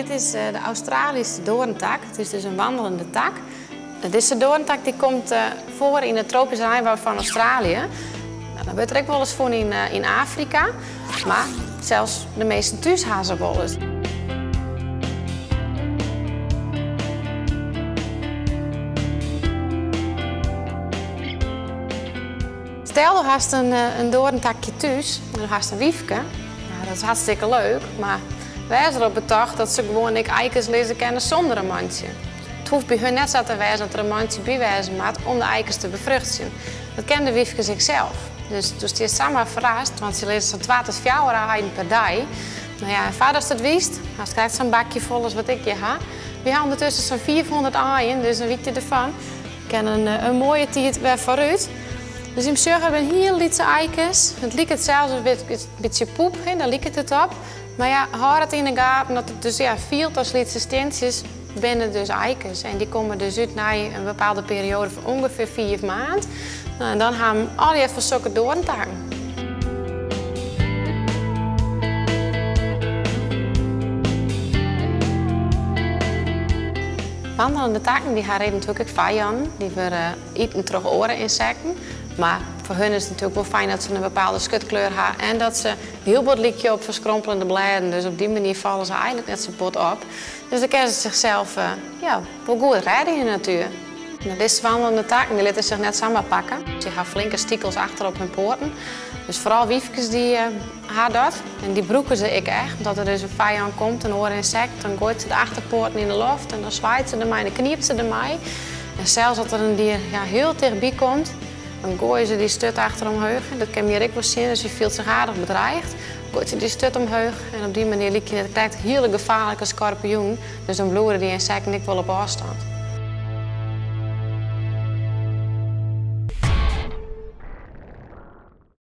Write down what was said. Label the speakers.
Speaker 1: Dit is de Australyske doarntak. It is dus in wandelende tak. Dizze doarntak dy komt foar yn it tropysk reinwâld fan Australië. Dan wurdt er ek wolris fûn yn Afrika, mar sels de minsken thús ha se wolris. Stel do hast in doarntakje thús en do hast in wyfke, no dat is hartstikke leuk, mar wês derop betocht dat se gewoan ek eikes lizze kinne sûnder in mantsje. It hoecht by hun net sa te wêzen dat der in mantsje by wêze moat om de eikes te befruchtsjen. Dat kinne de wyfkes ek sels. Dus do stiest samar ferrast, want se lizze sa'n twa tot fjouwer aaien per dei. No ja, en foardatst it witst, hast krekt sa'n bakje fol as wat ik hjir ha. Wy ha ûndertusken sa'n 500 aaien, dus dan wit je derfan. Kin in moaie tiid wer foarút. Dus jim sjogge, it binne hiel lytse eikes. It liket sels in bytsje poep, dêr liket it op. Mar ja, hâld it yn 'e gaten dat it dus ja, fielt as lytse stientsjes, binne dus eikes. En dy komme dus út nei in bepaalde perioade fan ûngefear fiif maand. No, en dan ha we allegear fan sokke doarntakken. Wandelende takken dy ha reden natuerlik ek fijannen. Dy wurde iten troch oare ynsekten. Mar foar hun is it natuerlik wol fijn dat se in bepaalde skutkleur ha en dat se hiel bot lykje op ferskrompelende blêden. Dus op dy manier falle se eigenlik net sa bot op. Dus dan kinne se sichsels ja, wol goed rêde yn de natuer. Dizze wandelende takken dy litte sich net samar pakke. Se ha flinke stikels achter op hun poaten. Dus foaral wyfkes dy ha dat. En dy brûke se ek echt. Want as der dus in fijân komt, in oar ynsekt, dan goait se de achterpoaten yn de loft en dan swaait se dermei en dan knypt se dermei. En sels as der in dier ja, hiel tichtby komt, dan goaie se dy sturt achter omheech. Dat kin men hjir ek wol sjen, dus sy fielt sich aardich bedreigd. Goait se dy sturt omheech en op dy manier lykje it krekt hiele gefaarlike skorpioenen. Dus dan bliuwe dy ynsekten ek wol op ôfstân.